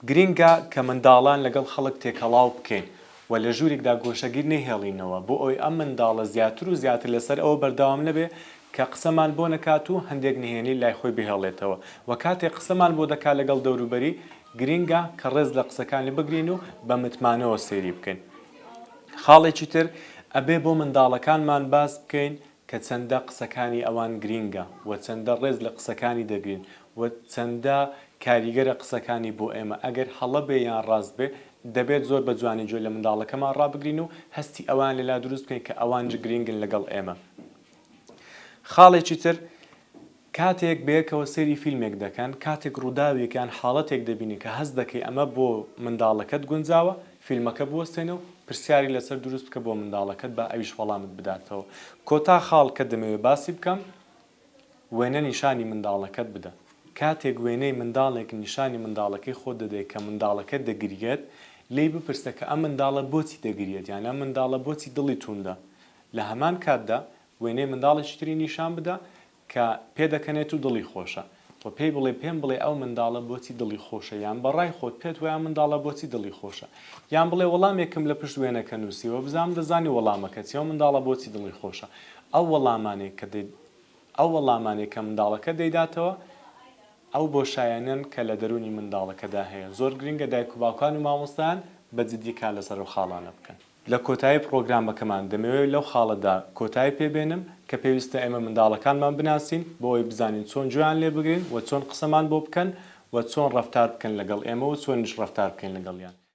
گرینگە کە منداڵان لەگەڵ خەڵک تێکەڵاو بکەین و لە ژوورێکدا گۆشەگیر نەیهێڵینەوە بۆ ئەوەی ئەم منداڵە زیاتر و زیاتر لەسەر ئەوە بەردەوام نەبێ کە قسەمان بۆ نەکات و هەندێک نهێنی لای خۆی بهێڵێتەوە و کاتێک قسەمان بۆ دەکات لەگەڵ دەوروبەری گرینگە کە ڕێز لە قسەکانی بگرین و بە متمانەوە سەیری بکەین. خاڵێکی تر ئەبێ بۆ منداڵەکانمان باس بکەین کە چەندە قسەکانی ئەوان گرینگە و چەندە ڕێز لە قسەکانی دەگرین و چەندە کاریگەرە قسەکانی بۆ ئێمە ئەگەر هەڵە بێ یان ڕاست بێ دەبێت زۆر بە جوانی گوێ لە منداڵەکەمان ڕابگرین و هەستی ئەوان لەلا دروست بکەین کە ئەوانج گرینگن لەگەڵ ئێمە. خاڵێکی تر کاتێک بەیەکەوە سەیری فیلمێک دەکەن، کاتێک ڕووداوێک یان حاڵەتێک دەبینی کە هەست دەکەی ئەمە بۆ منداڵەکەت گونجاوە، فیلمەکە بوەستێنە و پرسیاری لەسەر دروست بکە بۆ منداڵەکەت با ئەویش وەڵامت بداتەوە. کۆتا خاڵ کە دەمەوێت باسی بکەم، وێنە نیشانی منداڵەکەت بدە. کاتێک وێنەی منداڵێک نیشانی منداڵەکەی خۆت دەدەیت کە منداڵەکە دەگریەت، لێی بپرسە کە ئەم منداڵە بۆچی دەگریەت یان ئەم منداڵە بۆچی دڵی توندە. لە هەمان کاتدا وێنەی منداڵێکی تری نیشان بدە کە پێدەکەنێت و دڵی خۆشە و پێی بڵێ پێم بڵێ ئەو منداڵە بۆچی دڵی خۆشە یان بە ڕای خۆت پێت وایە ئەم منداڵە بۆچی دڵی خۆشە یان بڵێ وەڵامێکم لە پشت وێنەکە نووسیوە بزانم دەزانی وەڵامەکە چیە ئەو منداڵە بۆچی دڵی خۆشە ئەو وەڵامانەی کە ئەو وەڵامانەی کە منداڵەکە دەیداتەوە ئەو بۆشایانەن کە لە دەروونی منداڵەکەدا هەیە زۆر گرنگە دایک و باوکان و مامۆستایان بە جدی کار لەسەر ئەو خاڵانە بکەن. لە کۆتایی پڕۆگرامەکەمان دەمەوێت لەو خاڵەدا کۆتایی پێ بێنم کە پێویستە ئێمە منداڵەکانمان بناسین بۆ ئەوەی بزانین چۆن گوێیان لێ بگرین و چۆن قسەمان بۆ بکەن و چۆن ڕەفتار بکەن لەگەڵ ئێمە و چۆنیش ڕەفتار بکەین لەگەڵیان.